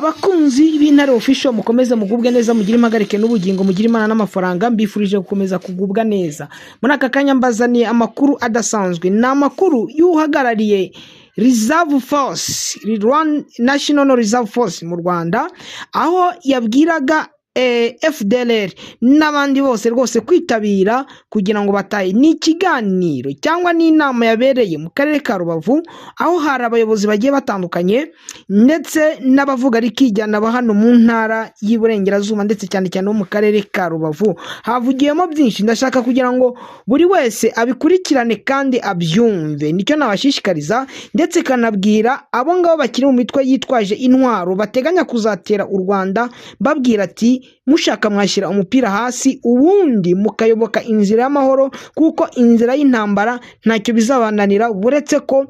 Abakunzi b'Intare Official, mukomeze mugubwe neza, mugire impagarike n'ubugingo, mugire Imana n'amafaranga. Mbifurije gukomeza kugubwa neza. Muri aka kanya mbazaniye amakuru adasanzwe, ni amakuru y'uhagarariye Reserve Force, Rwanda National Reserve Force mu Rwanda, aho yabwiraga FDLR n'abandi bose rwose kwitabira kugira ngo batahe. Ni ikiganiro cyangwa n'inama yabereye mu karere ka Rubavu, aho hari abayobozi bagiye batandukanye ndetse n'abavuga rikijyana ba hano mu ntara y'Iburengerazuba, ndetse cyane cyane bo mu karere ka Rubavu. Havugiyemo byinshi, ndashaka kugira ngo buri wese abikurikirane kandi abyumve. Nicyo nabashishikariza, ndetse kanabwira abo ngabo bakiri mu mitwe yitwaje intwaro bateganya kuzatera u Rwanda, babwira ati: "Mushaka mwashyira umupira hasi, ubundi mukayoboka inzira y'amahoro, kuko inzira y'intambara ntacyo bizabananira, uretse ko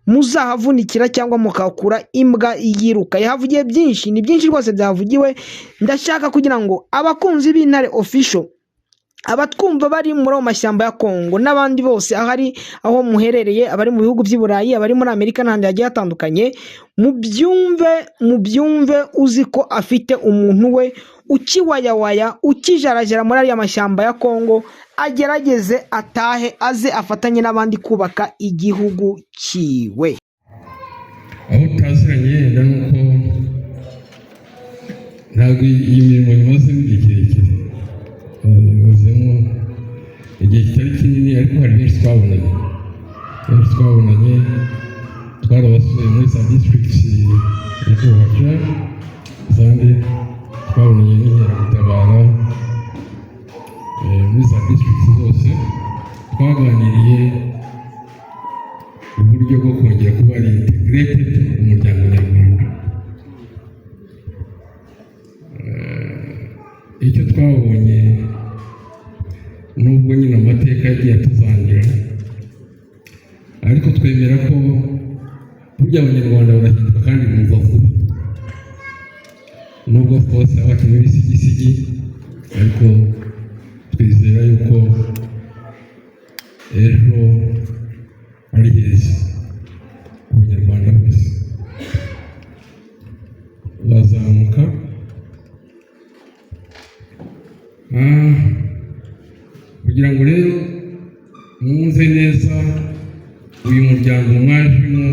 muzahavunikira cyangwa mukahakura imbwa yiruka." Yahavugiye byinshi, ni byinshi rwose byahavugiwe. Ndashaka kugira ngo abakunzi b'Intare Official, abatwumva bari muri ayo mashyamba ya Kongo n'abandi bose ahari aho muherereye, abari mu bihugu by'i Burayi, abari muri Amerika n'ahandi hagiye hatandukanye, mubyumve, mubyumve. Uzi ko afite umuntu we ukiwayawaya, ukijarajara muri ariya mashyamba ya Kongo, agerageze atahe, aze afatanye n'abandi kubaka igihugu cyiwe. Aho utaziranye yenda ni uko ntabwo iyi mirimo nyimazemo igihe kirekire, imazemo igihe kitari kinini, ariko hari benshi twabonanye, benshi twabonanye, twarabasuye muri za district nyakubahwa zandi, twabonanye n'inkeragutabara muri za district zose, twaganiriye uburyo bwo kongera kuba integrated mu muryango nyarwanda. Icyo twabonye, nubwo nyine amateka yagiye atuzangira, ariko twemera ko burya Abanyarwanda barahinduka kandi bumva vuba, nubwo of course haba hakirimo ibisigisigi, ariko twizera yuko ejo ari heza ku Banyarwanda bose bazamuka. Kugira ngo rero mwumve neza uyu muryango mwajemo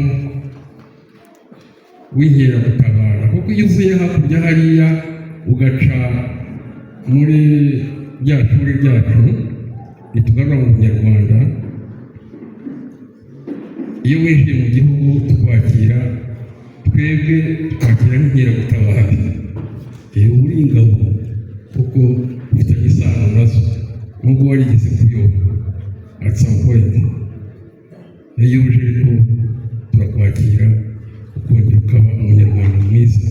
w'inkeragutabara, kuko iyo uvuye hakurya hariya ugaca muri rya shuri ryacu ritugarura mu Bunyarwanda, iyo winjiye mu gihugu tukwakira, twebwe twakira nk'inkeragutabara. Iyo uri ingabo kuko ufitanye isano nazo, nubwo warigeze kuyoba at some point, iyo uje ariko turakwakira, ukongera ukaba Umunyarwanda mwiza,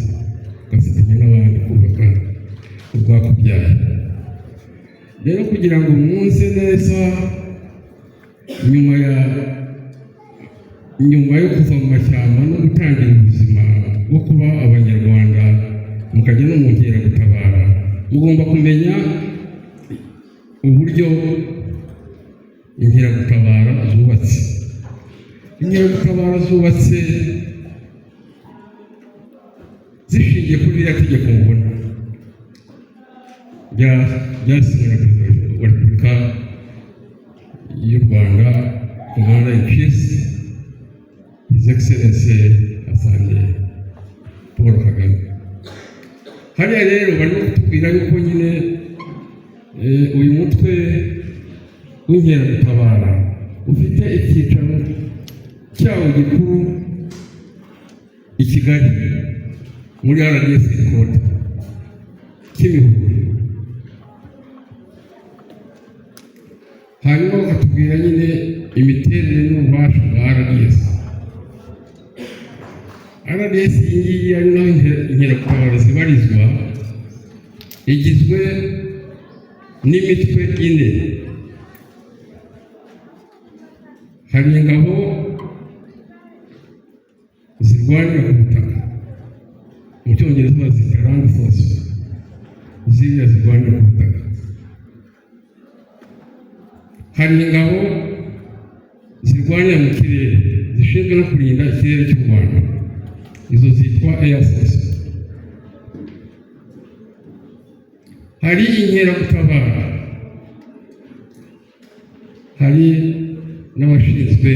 ugafatanya n'abandi kubaka urwakubyaye. Rero kugira ngo mwumve neza, nyuma yo kuva mu mashyamba no gutangira ubuzima bwo kuba Abanyarwanda, mukajya no mu nkeragutabara, mugomba kumenya uburyo inkeragutabara zubatse. Inkeragutabara zubatse zishingiye kuri ririya tegeko mubona ryasinywe na Perezida wa Repubulika y'u Rwanda, Commander in Chief, His Excellency Afande Paul Kagame. Hariya rero barimo kutubwira yuko nyine uyu mutwe w'inkeragutabara ufite icyicaro cyawo gikuru i Kigali muri RDF headquarter Kimihurura. Hanyuma bakatubwira nyine imiterere n'ububasha bwa RDF. RDF iyi ngiyi, ari naho inkeragutabara zibarizwa, igizwe n'imitwe ine. Hari ingabo zirwanira ku butaka, mu Cyongereza bazita land force, ziriya zirwanira ku butaka. Hari ingabo zirwanira mu kirere, zishinzwe no kurinda ikirere cy'u Rwanda, izo zitwa air force. Hari inkeragutabara, hari n'abashinzwe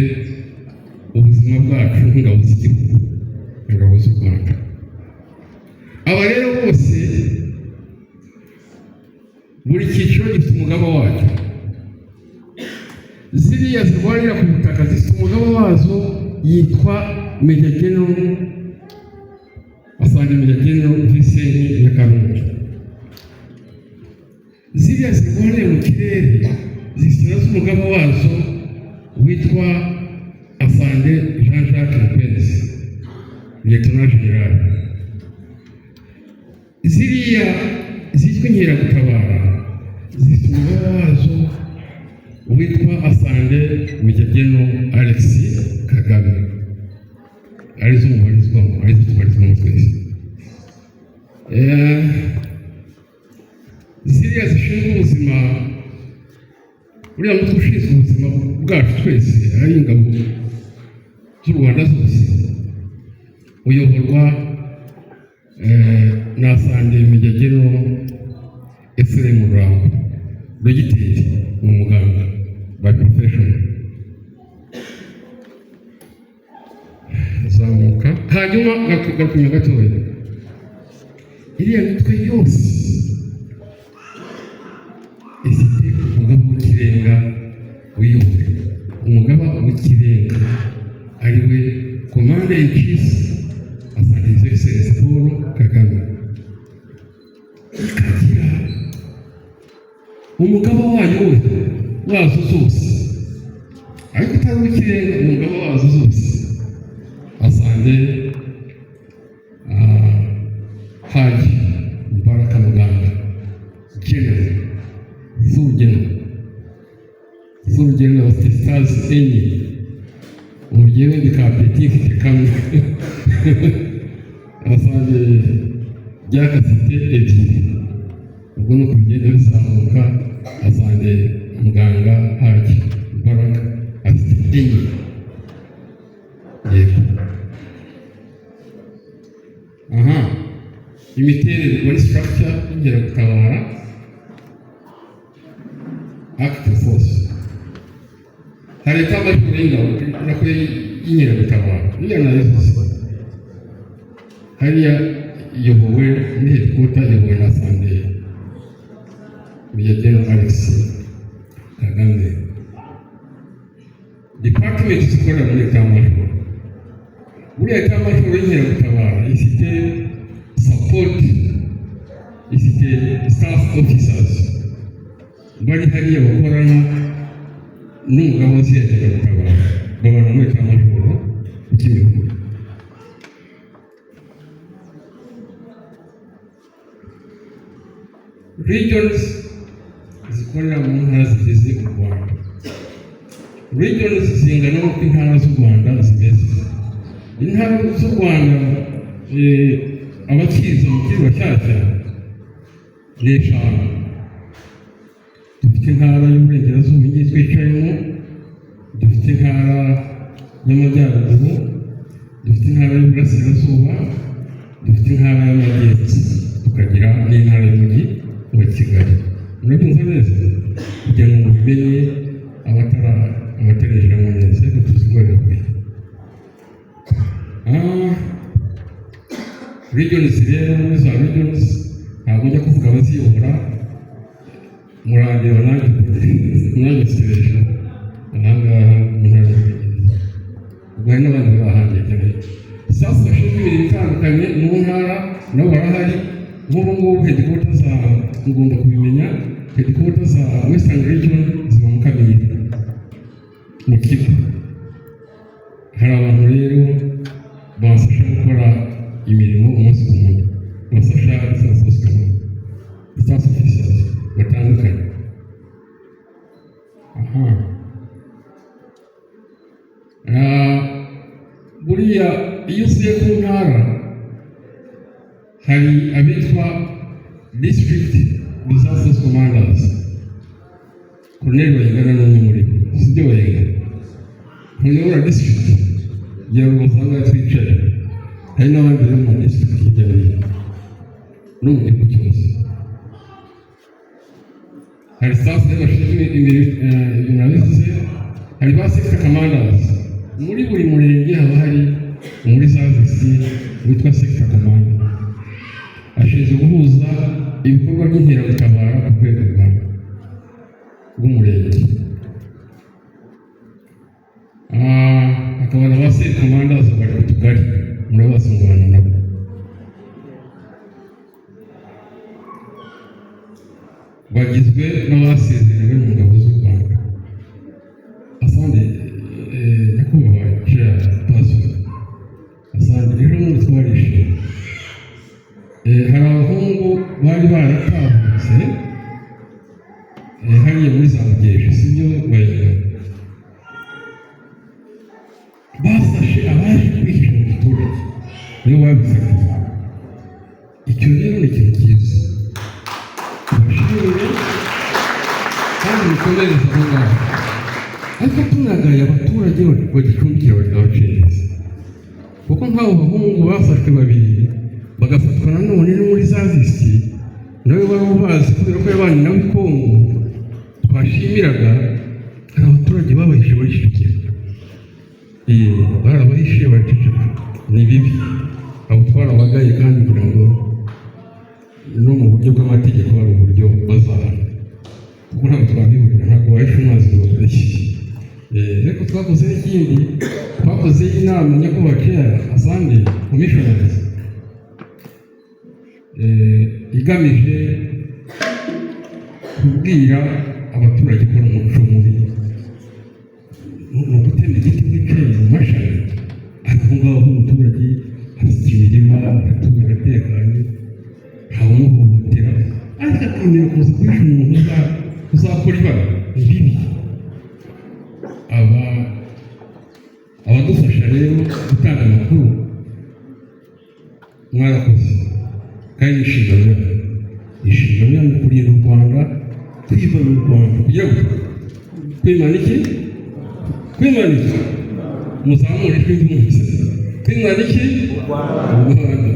ubuzima bwacu nk'ingabo z'igihugu, ingabo z'u Rwanda. Aba rero bose, buri cyiciro gifite umugaba wacyo. Ziriya zirwanira ku butaka zifite umugaba wazo, yitwa Major General Afande Major General Vincent Nyakarundi. Ziriya zirwanira mu kirere zifite nazo umugaba wazo witwa Afande Jean Jacques Mupenzi, Lieutenant General. Ziriya zitwa inkeragutabara zifite umugaba wazo witwa Afande Major General Alex Kagame, arizo mubarizwamo, arizo tubarizwamo twese. Ziriya zishinzwe ubuzima, uriya mutwe ushinzwe ubuzima bwacu twese, ari ingabo z'u Rwanda zose, uyoborwa na Afande Major General Ephraim Rurangwa, dogiteri, ni umuganga by profession. Zamuka hanyuma gakunya gatoya. Iriya mitwe yose ifite umugaba w'ikirenga wiyobora, umugaba w'ikirenga ari we Commander in Chief Afande His Excellency Paul Kagame, ikagira umugaba wayo we wazo zose, ariko utari uw'ikirenga, umugaba wazo zose Afande Haji Mubaraka Muganga, General, full general, full general, bafite stars enye. Ubu jyewe ndi kapeti, mfite kamwe, Afande Jack afite ebyiri. Ubwo ni uko bigenda bizamuka. Afande Muganga Haji Mubaraka afite enye. Yego, aha imiterere muri structure y'inkeragutabara, active force, hari état-major y'ingabo nako y'inkeragutabara, iriya nayo hariya iyobowe muri headquarter, iyobowe na Afande Major General Alex Kagame. Department zikorera muri état-major, buriya état-major y'inkeragutabara ifite support, ifite staff officers bari hariya bakorana n'umugaba w'ziriya nkeragutabara, babana muri état-major ku Kimihurura. Regions zikorera mu ntara zigize u Rwanda, regions zingana n'uko intara z'u Rwanda zimeze. Intara z'u Rwanda, abakiza mukiri bashyashya, ni eshanu. Dufite intara y'Uburengerazuba, iyi twicayemo, dufite intara y'Amajyaruguru, dufite intara y'Uburasirazuba, dufite intara y'Amajyepfo, tukagira n'intara y'Umujyi wa Kigali. Murabyumva neza? Kugira ngo mubimenye, abatarinjiramo neza, ariko tuzi ko bibabwiye. Regions rero, muri za regions ntabwo njya kuvuga abaziyobora, murandeba nanjye, nanjye mfite hejuru ahangaha mu ntara y'Uburengerazuba. Ubwo hari n'abandi bari ahandi hirya no hino. Staff bashinzwe imirimo itandukanye mu ntara nabo barahari. Nk'ubu ngubu headquarter za, mugomba kubimenya, headquarter za Western Region ziba mu Kamira, mu kigo. Hari abantu rero bafasha gukora imirimo umunsi ku wundi, bafasha staff force command, staff officers batandukanye. Aha buriya iyo uvuye ku ntara hari abitwa district reserve force commanders. Colonel Bayingana ni umwe muri bo, sibyo Bayingana? Ntuyobora district ya Rubavu ahangaha twicaye? Hari n'abandi rero mu ma district hirya no hino no mu gihugu cyose. Hari staff rero bashinzwe imirimo, ibyo nabivuze. Hari ba sector commanders. Muri buri murenge haba hari muri service witwa sector commander, ashinzwe guhuza ibikorwa by'inkeragutabara ku rwego rw'umurenge. Hakaba na ba cell commanders bari ku tugari, murabazi, mubana nabo. Bagizwe n'abasezerewe mu ngabo z'u Rwanda. Asante, nyakubahwa chairperson, asante. Ejo bundi twarishimye. Hari abahungu bari baratahutse hariya muri za Bugeshi, sibyo? Bayiga bafashe abaje kwihisha mu giturage, nibo babifatiye. Icyo rero ni ikintu cyiza, tubashimire kandi mukomereze aho ngaho. Ariko tunagaye abaturage bagicumbikira abacengezi, kuko nk'abo bahungu bafashwe babiri, bagafatwa nanone no muri za visi, nawe wari ubazi kubera ko yabanye nawe i Kongo, twashimiraga. Hari abaturage babahishe baricecekera, barabahishe baraceceka. Ni bibi, abo twarabagaye, kandi kugira ngo no mu buryo bw'amategeko hari uburyo bazahana, kuko ntabwo twabihurira, ntabwo wahishe umwanzi ngo babeshye. Ariko twakoze n'ikindi, twakoze inama, nyakubahwa chair, asante, commissioners, igamije kubwira abaturage ko ari umuco mubi, ni ugutema igiti wicaye mu mashami. Aho ngaho umuturage afite imirima, aratuye, aratekanye, ntawumuhohotera, ariko akemera kuza guhisha umuntu uzakora ibara. Ni bibi. Aba abadufasha rero gutanga amakuru, mwarakoze, kandi inshingano yanyu, inshingano yanyu kurinda u Rwanda, kwivana u Rwanda, kugira ngo kwimana iki, kwimana iki, muzamure ijwi ry'umunsi, kwimana iki? U Rwanda.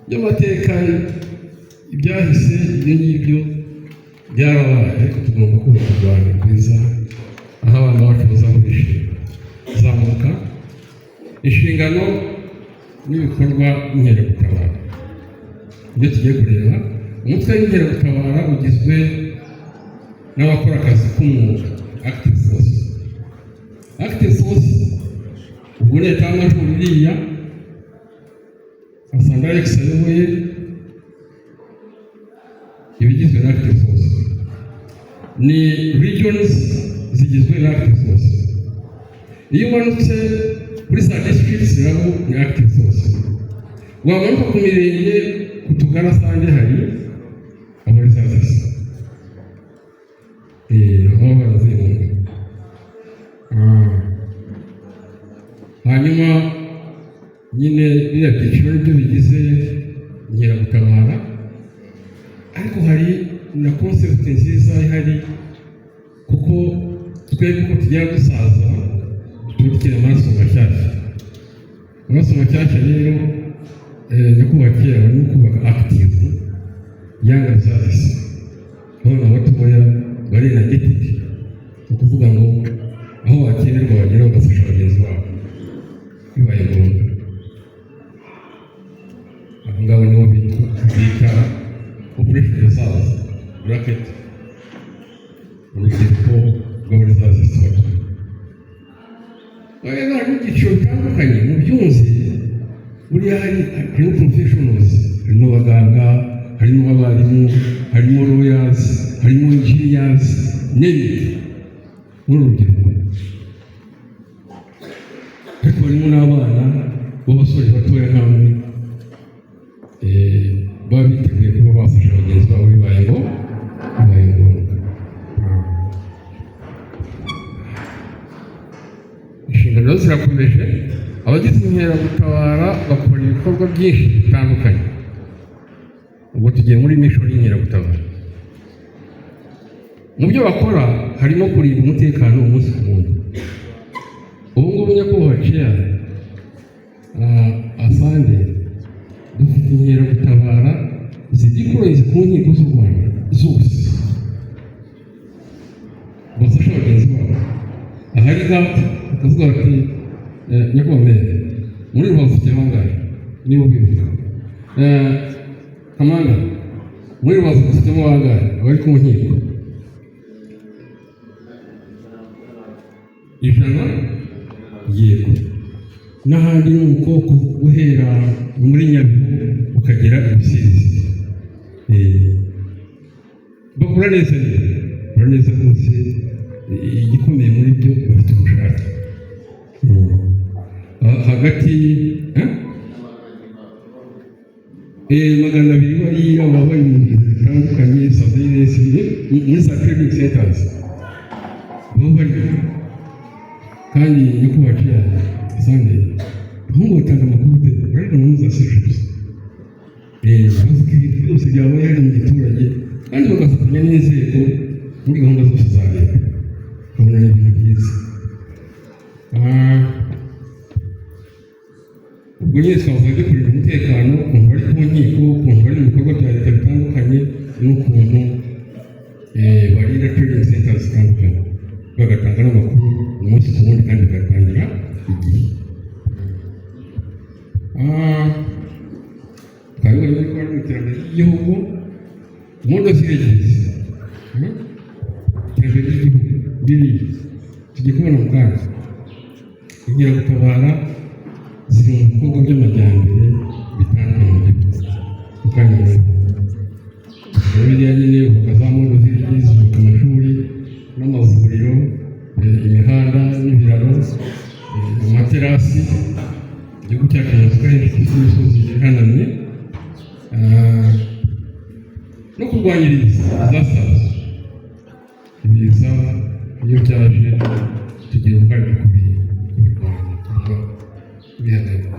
By'amateka, ibyahise, ibyo ngibyo byarabaye, ariko tugomba kubaka u Rwanda rwiza aho abana bacu bazaba bishimye. Zamuka. Inshingano n'ibikorwa by'inkeragutabara, ibyo tugiye kureba. Umutwe w'inkeragutabara ugizwe n'abakora akazi k'umwuga, active force. Active force ubwo ni état-major iriya asanga Alex ayoboye, ibigizwe na active force ni regions zigizwe na active force. Iyo umanutse kuri za districts nabo ni active force, wamanuka ku mirenge, ku tugari asange hari aba reservists, baba baravuye mu ngabo. Hanyuma nyine biriya byiciro nibyo bigize inkeragutabara, ariko hari na concept nziza ihari, kuko twebwe uko tugenda dusaza dukeneye amaraso mashyashya. Amaraso mashyashya rero, nyakubahwa, kera barimo kubaka active young reservists, abana batoya bari energetic, ni ukuvuga ngo aho bakenerwa bagera bagafasha bagenzi babo bibaye ngombwa. Abo ngabo nibo bita operation reserve bracket, urubyiruko rw'abareservists bato. Rero harimo ibyiciro bitandukanye mu byunzi. Buriya harimo professionals, harimo abaganga, harimo abarimu, harimo lawyers, harimo engineers n'ibindi muri uru rubyiruko, ariko harimo n'abana b'abasore batoya nkamwe, baba biteguye kuba bafasha bagenzi babo bibaye ngombwa. Inshingano zirakomeje. Abagize inkeragutabara bakora ibikorwa byinshi bitandukanye. Ubwo tugiye muri mission y'inkeragutabara. Mu byo bakora harimo kurinda umutekano umunsi ku wundi. Ubu ngubu, nyakubahwa chair, afande, dufite inkeragutabara zideployinze ku nkiko z'u Rwanda zose. Ahari gap, bakavuga bati: "Nyakubahwa meya, muri Rubavu ufite bangahe?" Niba ubibuka, Kamanda, muri Rubavu ufitemo bangahe abari ku nkiko? 100? Yego. N'ahandi ni uko, guhera muri Nyabihu ukagera i Rusizi. Bakora neza rero, bakora neza rwose. Igikomeye muri byo, bafite ubushake. Hagati 200 bariya baba bari mu bintu bitandukanye, surveillance, muri za training centers baba bari. Kandi nyakubahwa chair Sande, abahungu batanga amakuru pe, bararwana muri za CGPS, bavuga ibintu byose byabaye hari mu giturage, kandi bagafatanya n'inzego muri gahunda zose za leta, ukabona ni ibintu byiza. Ubwo nyine twavuga byo kurinda umutekano, ukuntu bari ku nkiko, ukuntu bari mu bikorwa bya leta bitandukanye, n'ukuntu barinda training centers zitandukanye, bagatanga n'amakuru umunsi ku wundi kandi bagatangira igihe. Twabibonye ko ari mu iterambere ry'igihugu, model villages, iterambere ry'igihugu biriya tugiye kubona mu kanya. Inkeragutabara ziri mu bikorwa by'amajyambere bitandukanye mu gihugu. Mu kanya murabibona biriya nyine, bubaka za model villages, bubaka amashuri n'amavuriro, imihanda n'ibiraro, amaterasi. Igihugu cyacu muzi ko ahenshi gifite imisozi ihanamye. No kurwanya ibiza, disasters. Ibiza iyo byaje tugira uruhare mu kubirwanya cyangwa kubihagarika.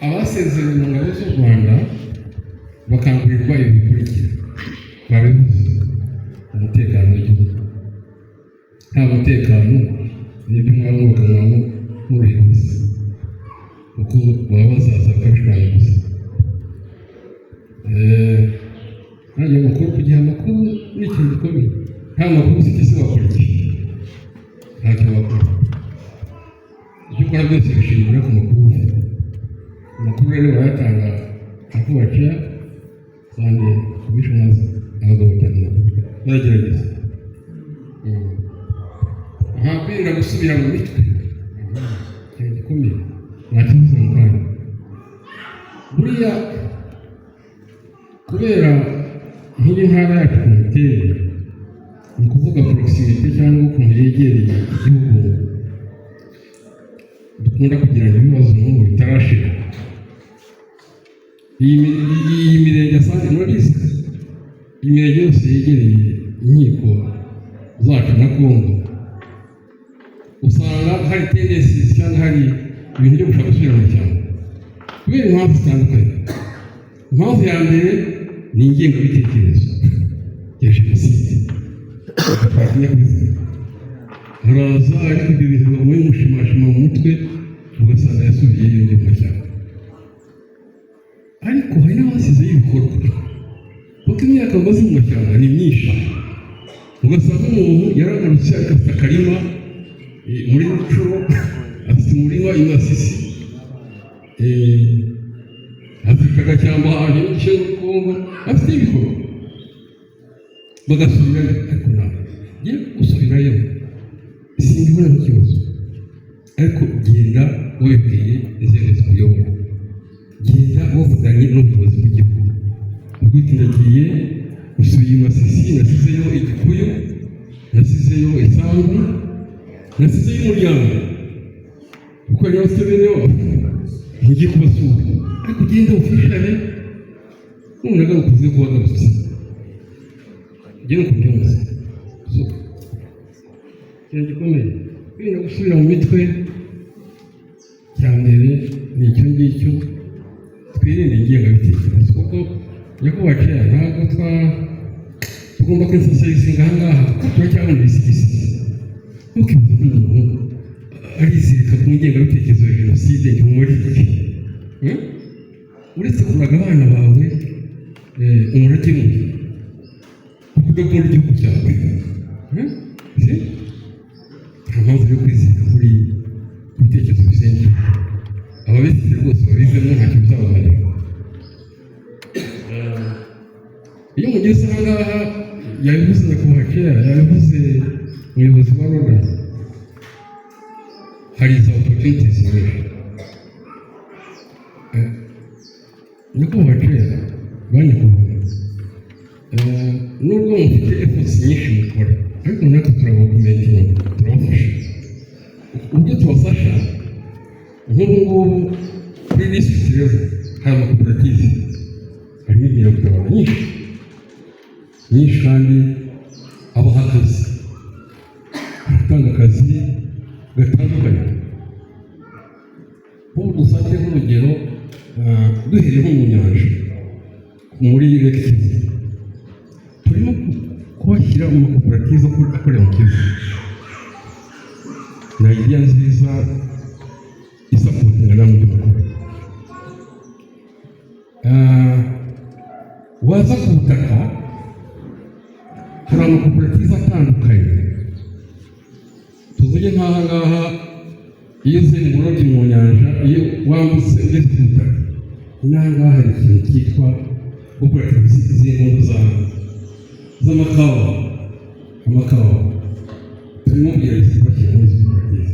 Abasezerewe mu ngabo z'u Rwanda bakangurirwa ibi bikurikira, babivuze: umutekano w'igihugu. Nta mutekano, n'ibyo mwaba mwubaka mwaba muruhiye ubusa, kuko baba bazaza bakabishwanya gusa. Kandi amakuru, kugira amakuru ni ikintu gikomeye. Nta makuru ufite se wakora iki? Ntacyo wakora. Ibyo ukora byose bishingira ku makuru ufite. Amakuru rero barayatanga akubaca kandi commissioners, abagabo batanga amakuru, baragerageza. Aha, kwirinda gusubira mu mitwe. Aha, ikintu gikomeye nakivuze mu kanya. Buriya kubera nk'iyi ntara yacu ukuntu iteye, ni ukuvuga proximité cyangwa ukuntu yegereye igihugu dukunda kugirana ibibazo n'ubu bitarashira. Iyi mirenge asanzwe murabizi, imirenge yose yegereye inkiko zacu na Kongo, usanga hari tendencies cyangwa hari ibintu byo gushaka gusubira mu cyaro kubera impamvu zitandukanye. Impamvu ya mbere ni ingengabitekerezo ya jenoside, twatinya kubivuga. Haraza ariko ibyo bintu bamushimashima mu mutwe, ugasanga yasubiyeyo yongeye mu mashyamba. Ariko hari n'abasizeyo ibikorwa, kuko imyaka bamaze mu mashyamba ni myinshi, ugasanga umuntu yaragarutse ariko afite akarima muri Rucuro, afite umurima i Masisi, afite agashyamba ahantu henshi muri Kongo, afite ibikorwa, bagasubirayo. Ariko ntabwo ngiye gusubirayo, simbibona nk'ikibazo, ariko genda wabibwiye inzego zikuyobora, genda wavuganye n'ubuyobozi bw'igihugu, ubwo uti: "Ndagiye gusubiye i Masisi, nasizeyo igikuyu, nasizeyo isambu, nasizeyo umuryango, kuko hari n'abafite bene wabo, ngiye kubasura." Ariko ugenda ufishane none agaruka uvuge ko wagarutse. Ugende ku byumva. So ikintu gikomeye, kwirinda gusubira mu mitwe, cya mbere ni icyo ngicyo. Twirinde ingengabitekerezo, kuko nyakubahwa chair, ntabwo twa tugomba kwemphasizinga aha ngaha, kuko turacyabona ibisigisigi. Ntukibuze nk'umuntu arizirika ku ngengabitekerezo ya jenoside, ntimumare iki? Uretse kuraga abana bawe umurage mubi, kuko udakunda igihugu cyawe. Si? Impamvu yo kwizirika kuri ibitekerezo bisengera, ababifite rwose babivemo, ntacyo bizabamarira. Iyo mugeze aha ngaha, yabivuze nyakubahwa kera, yabivuze umuyobozi wa RODA, hari za opportunities nyinshi. Nyakubahwa kera, ba nyakubahwa, nubwo mufite efforts nyinshi mukora, ariko natwe turabagumentinga, turabafasha. Uburyo tubafasha, nk'ubu ngubu kuri district level hari amakoperative, harimo inkeragutabara nyinshi nyinshi, kandi abaha akazi, aratanga akazi gatandukanye. Nk'ubu dufate nk'urugero, duhereye nko mu nyanja, muri Lake Kivu, turimo kubashyira mu makoperative akorera mu Kivu. Ni idea nziza isupportinga namwe ibyo mukora. Waza ku butaka, hari amakoperative atandukanye. Tuvuge nk'aha ngaha, iyo uvuye mu burobyi mu nyanja, iyo wambutse ugeze ku butaka, n'aha ngaha hari ikintu cyitwa koperative z'inkondo z'amakawa. Amakawa turimo kugerageza kubashyira muri izo koperative,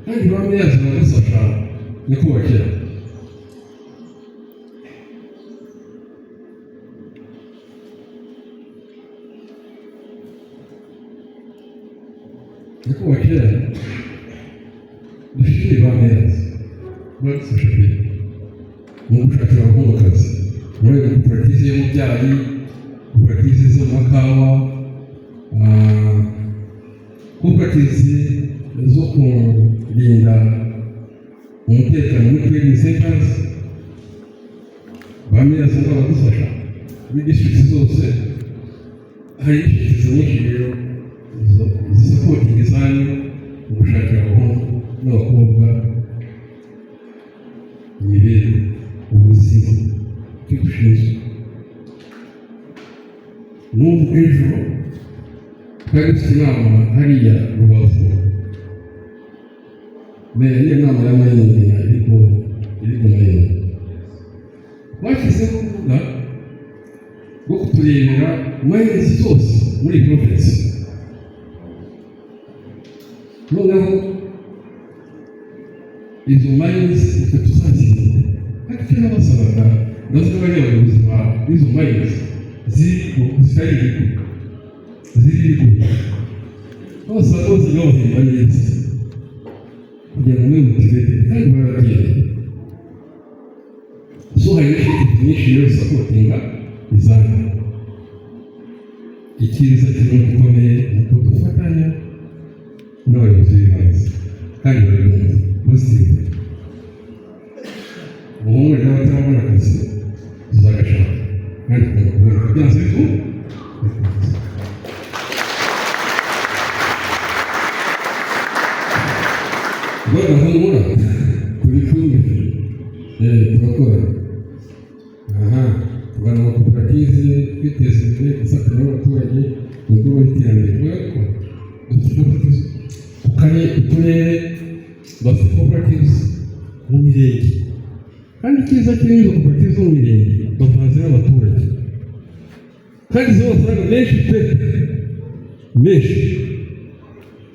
kandi ba meyazi baradufasha, nyakubahwa. Nyakubahwa, dushimire ba meyazi badufasha pe mu gushakira abahungu akazi muri ayo koperative yo mu byayi, koperative zo mu makawa, koperative zo kurinda umutekano muri trading centers. Ba meyazi ngo baradufasha muri district zose. Hari initiatives nyinshi rero zisupportinga izanyu mu gushakira abahungu n'abakobwa imibereho, ubuzima, icyo dushinzwe. N'ubu ejo twari dufite inama hariya Rubavu, mbere y'iyo nama ya mining na iri ku mining, bashyizeho urubuga rwo kuturebera mines zose muri iyi province. Noneho izo mines nitwe tuzazirinda, ariko icyo nabasabaga, ndazi ko bari abayobozi ba izo mines zitari ibigo, ziri ibigo, babasaba bose babahemba neza kugira ngo mube motivated, kandi barabyemeye. So hari initiative nyinshi rero supportinga izanyu. Icyiza kirimo gikomeye ni uko dufatanya n'abayobozi b'ibanze, kandi barabyumva positive. Umuhungu rero atarabona akazi, tuzagashaka, kandi tugomba kuboneka byanze bikunze. Rwanda humura, turi kumwe, turakora aha, tugana amakoperative, kwiteza imbere, gufatanya n'abaturage mu bikorwa by'iterambere, kubera ko dufite koperative ku karere, uturere bafite cooperatives mu mirenge, kandi icyiza kirimo, izo koperative zo mu mirenge bavanze n'abaturage, kandi ziba amafaranga menshi pe, menshi.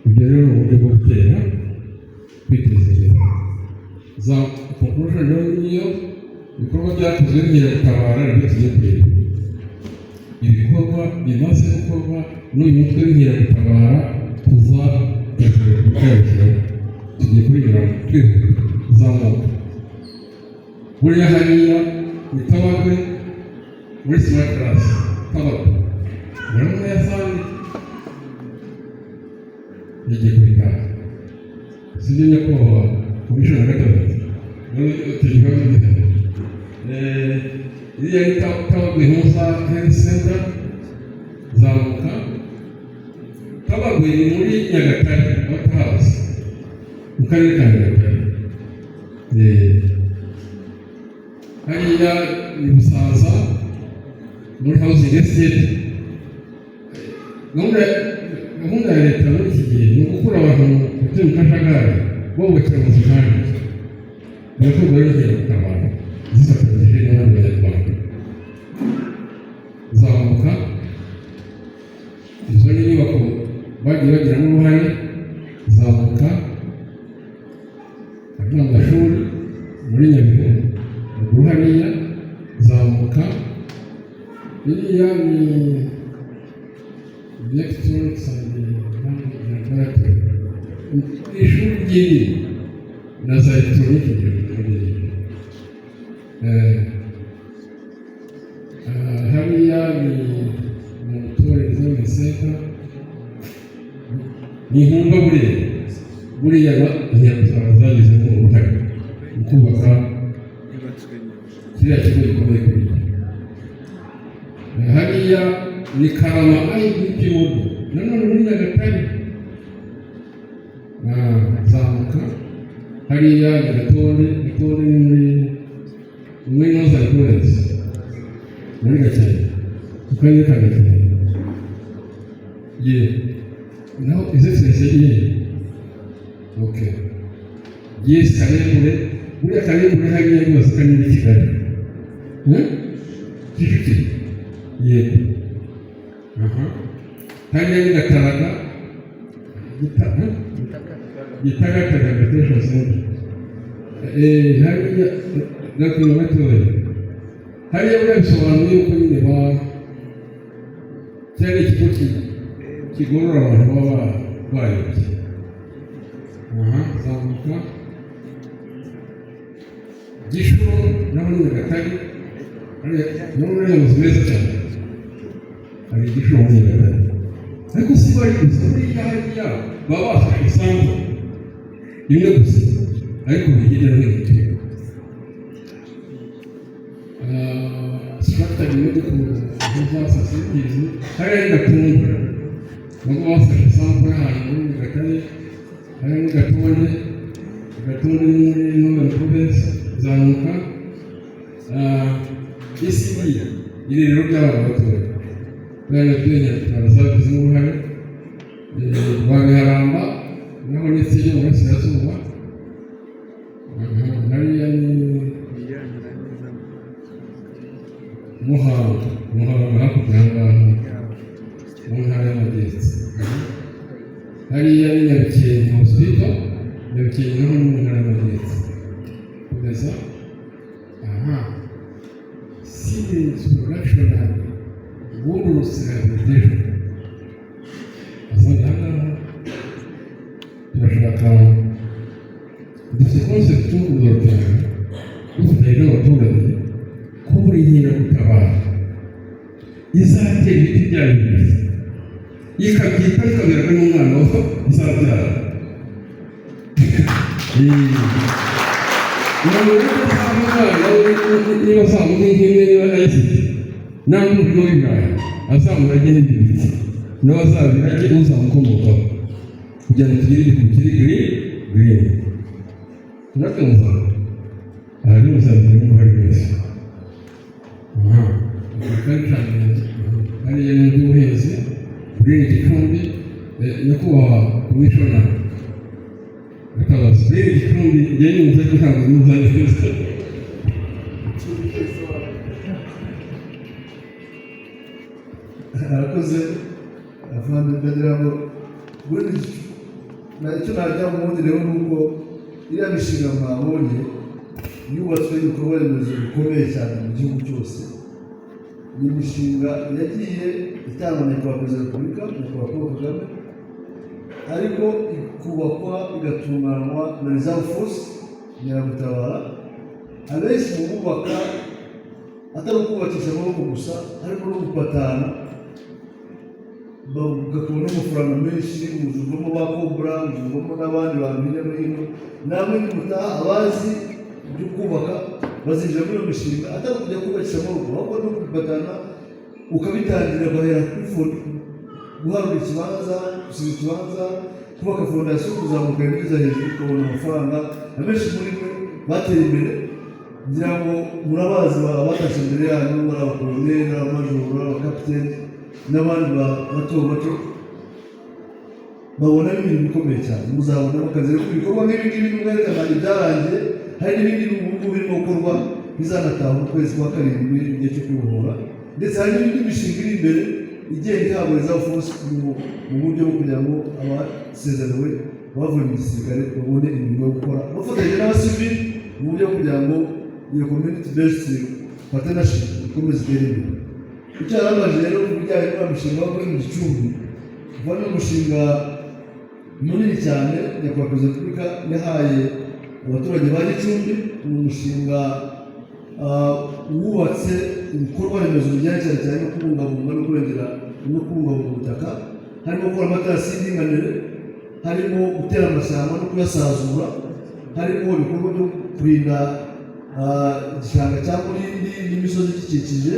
Ibyo rero ni uburyo bwo gutera kwiteza imbere. Za conclusion rero niyo ibikorwa byakozwe n'inkeragutabara, nibyo tugiye kureba, ibikorwa bimaze gukorwa n'uyu mutwe w'inkeragutabara kuva Perezida wa Repubulika yawushyiraho. Tugiye kubinyuramo twihuta. Zamuka buriya, hariya ni Tabagwe muri smart class. Tabagwe murabona yazanye, yagiye kubitaha, sibyo nyakubahwa commissioner? Gatandatu none tugiye gihari. Iriya ni Tabagwe Ntuza Health Center. Zamuka, Tabagwe ni muri Nyagatare, abatahazi, mu karere ka Nyagatare. Hariya ni Busanza muri housing estate. Gahunda ya leta muri iki gihe ni ugukora Gukura abantu batuye mu kajagari bubakira amazu nk'aya birakorwa n'inkeragutabara zifatanyije n'abandi Banyarwanda. Zamuka, izo ni inyubako bagiye bagiramo uruhare. Zamuka, harimo amashuri muri Nyabihu ruguru hariya. Zamuka, iriya ni Electronics and Laboratory, ishuri ry'indimi na za elegitoronike hariya. Hariya ni mu Mutore Development Center, ni inkumba buriya. Buriya inkeragutabara zagizemo uruhare mu kubaka kiriya kigo gikomeye kuriya. Hariya ni Karama IDP Model, nanone muri Nyagatare. Zamuka, hariya ni Gatonde. Gatonde ni muri Northern Province, muri Gakenke, mu karere ka Gakenke. Ye naho Excellency ye, okay, yes. Karembure, buriya Karembure hariya rwose kari muri Kigali. Kicukiro, yego. Aha hariya ni Gataraga. Gitagata Rehabilitation Center. Hariya gapima gatoya hariya, buriya bisobanuye yuko nyine ba cyari ikigo kigorora abantu baba bayobye. Aha, zamuka, Gishuro naho ni Nyagatare. Hariya naho ni amazu meza cyane, hari Gishuro muri Nyagatare. Ariko si bari gusa, buriya hariya baba bafashe isambu imwe gusa, ariko biri hirya no hino mu gihugu. Structured medical facilities, hariya ni Gatumba, nabwo bafashe isambu y'ahantu muri Nyagatare. Hariya ni Gatonde. Gatonde ni muri Northern Province. Zamuka, ECD, irerero ry'abana batoya, buriya nabyo inkeragutabara zabigizemo uruhare. Rwabiharamba naho ni yo mu burasirazuba. Hariya ni Muhanga. Muhanga hakurya aha ngaha mu Ntara y'Amajyepfo. Hariya ni Nyabikenke Hospital. Nyabikenke naho ni mu Ntara y'Amajyepfo. Komeza. Aha, seedlings production and woodlots rehabilitation. Azanye aha ngaha turashaka, dufite concept yo kugarukana dufatanyije n'abaturage ko buri nkeragutabara izatera ibiti byayo bibiri, ikabyita, ikaberaga n'umwana izabyara. Umuntu rero azaba umwana we, niba azamuha inka imwe, niba ayifite, nangwa umurima w'ibirayi, azamurage n'ibyo biti, nawe azabirage uzamukomokaho, kugira ngo tugire igihugu kiri green. Turabyumva? Aha ni muzabigiramo uruhare wese. Aha agriculture, hariya ni iby'ubuhinzi, Green Gicumbi. Nyakubahwa Commissioner Gatabazi, Green Gicumbi njyewe numva ko ntabwo numva neza. Arakoze afande. Ndagira ngo ubundi icyo najya mu wundi rero ni uko iriya mishinga mwabonye yubatswe, ibikorwa remezo bikomeye cyane mu gihugu cyose, ni imishinga yagiye itangwa na Nyakubahwa Perezida wa Repubulika, Nyakubahwa Paul Kagame, ariko ikubakwa igatunganywa na Reserve Force, Inkeragutabara. Abenshi mu bubaka atari ukubakisha amaboko gusa, ariko no gupatana, bagakura n'amafaranga menshi. Muzuvamo ba Cobra, muzuvamo n'abandi bantu hirya no hino. Namwe nimutaha, abazi ibyo kubaka bazinjira muri iyo mishinga, atari ukujya kubakisha amaboko, ahubwo no gupatana, ukabitangira ugahera kuri guharura ikibanza, gusiba ikibanza, kubaka fondasiyo, kuzamuka ibigeza hejuru, ukabona amafaranga. Abenshi muri mwe bateye imbere, ngira ngo murabazi batashye imbere yanyu, ari abakoloneli, ari abamajoro, ari abakapiteni n'abandi bato bato. Babonamo imirimo ikomeye cyane. Muzabonamo akazi rero. Ibikorwa nk'ibi ngibi mwerekana ibyarangiye, hari n'ibindi ubu ngubu birimo gukorwa bizanataha mu kwezi kwa karindwi, igihe cyo kwibohora, ndetse hari n'indi mishinga iri imbere igenda ihabwa reserve force mu buryo bwo kugira ngo abasezerewe bavuye mu gisirikare babone imirimo yo gukora bafatanyije n'abasivili, mu buryo bwo kugira ngo iyo community based partnership ikomeze itere imbere. Icyo yarambaje rero ku bijyanye n'uriya mushinga wo muri Gicumbi, uva ni umushinga munini cyane Nyakubahwa Perezida wa Repubulika yahaye abaturage ba Gicumbi. Ni umushinga wubatse ibikorwa remezo bijyanye cyane cyane no kubungabunga no kurengera no kubungabunga ubutaka, harimo gukora amaterasi y'indinganire, harimo gutera amashyamba no kuyasazura, harimo ibikorwa byo kurinda igishanga cya Mulindi n'imisozi igikikije,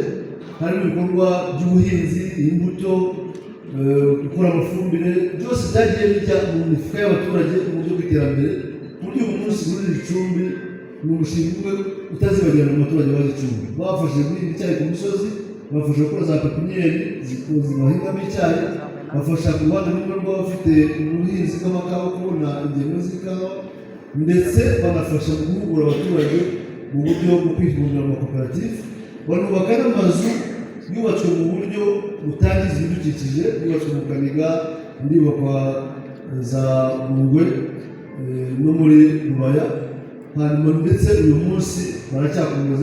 harimo ibikorwa by'ubuhinzi, imbuto, gukora amafumbire. Byose byagiye bijya mu mifuka y'abaturage mu buryo bw'iterambere, ku buryo uyu munsi muri Gicumbi ni umushinga umwe utazibagirana mu baturage ba Gicumbi. Bafashije guhinga icyayi ku misozi, bafasha gukora za pepiniyeri bahingamo icyayi, bafasha ku ruhande rumwe rw'abafite ubuhinzi bw'amakawa kubona ingemwe z'ikawa, ndetse banafasha mu guhugura abaturage mu buryo bwo kwibumbira mu makoperative, banubaka n'amazu yubatswe mu buryo butangiza ibidukikije, yubatswe mu Kaniga, indi yubakwa za Bungwe no muri Rubaya. Hanyuma ndetse uyu munsi baracyakomeza.